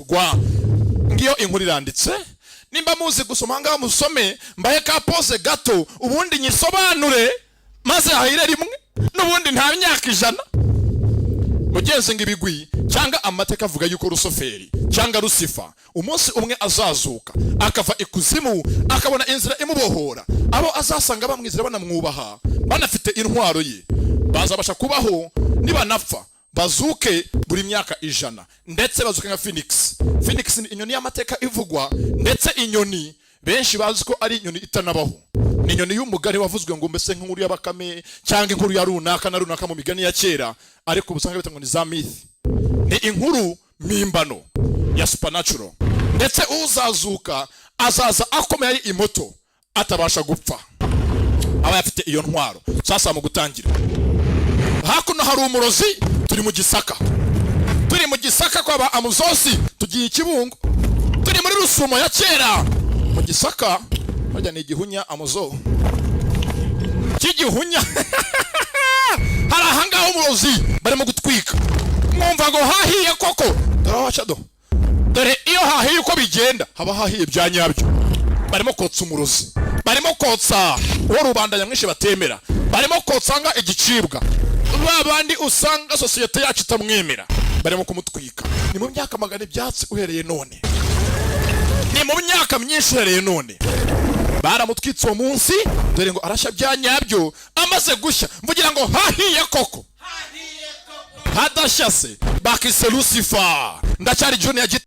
Bivugwa ngiyo inkuru iranditse. Nimba muzi gusoma, ngaho musome, mbahe ka pause gato, ubundi nyisobanure maze hahire rimwe. N'ubundi nta myaka 100. Mugenzi, ngo ibigwi cyangwa amateka avuga yuko Rusoferi cyangwa Lusifa umunsi umwe azazuka, akava ikuzimu, akabona inzira imubohora. Abo azasanga bamwizera, banamwubaha, banafite intwaro ye, bazabasha kubaho. Nibanapfa bazuke buri myaka 100, ndetse bazuke nka phoenix. Phoenix ni inyoni y'amateka ivugwa, ndetse inyoni benshi bazi ko ari inyoni itanabaho. Ni inyoni y'umugani wavuzwe ngo mbese nk'inkuru ya Bakame cyangwa inkuru ya runaka na runaka mu migani ya kera, ariko ubu usanga bita ngo ni za myth, ni inkuru mpimbano ya supernatural. Ndetse uzazuka azaza akomeye, ari imoto atabasha gupfa, aba afite iyo ntwaro. Sasa mu gutangira, hakuno hari umurozi. Turi mu Gisaka, turi mu Gisaka kwa ba Amuzosi, tugiye i Kibungo, turi muri Rusumo ya kera mu Gisaka. Harya ni Igihunya, Amuzo cy'igihunya. Hari ahangaha umurozi barimo gutwika, mwumva ngo hahiye koko. Dore aho haca, dore iyo hahiye uko bigenda, haba hahiye bya nyabyo. Barimo kotsa umurozi, barimo kotsa uwo rubanda nyamwinshi batemera, barimo kotsa nga igicibwa, ba bandi usanga sosiyete yacu itamwemera, barimo kumutwika. Ni mu myaka magana ibyatsi uhereye none, ni mu myaka myinshi uhereye none. Baramutwitse uwo munsi, dore ngo arashya bya nyabyo. Amaze gushya, mvugira ngo hahiye koko. Hadashya se bakise Lucifer. Ndacyari Junior Giti.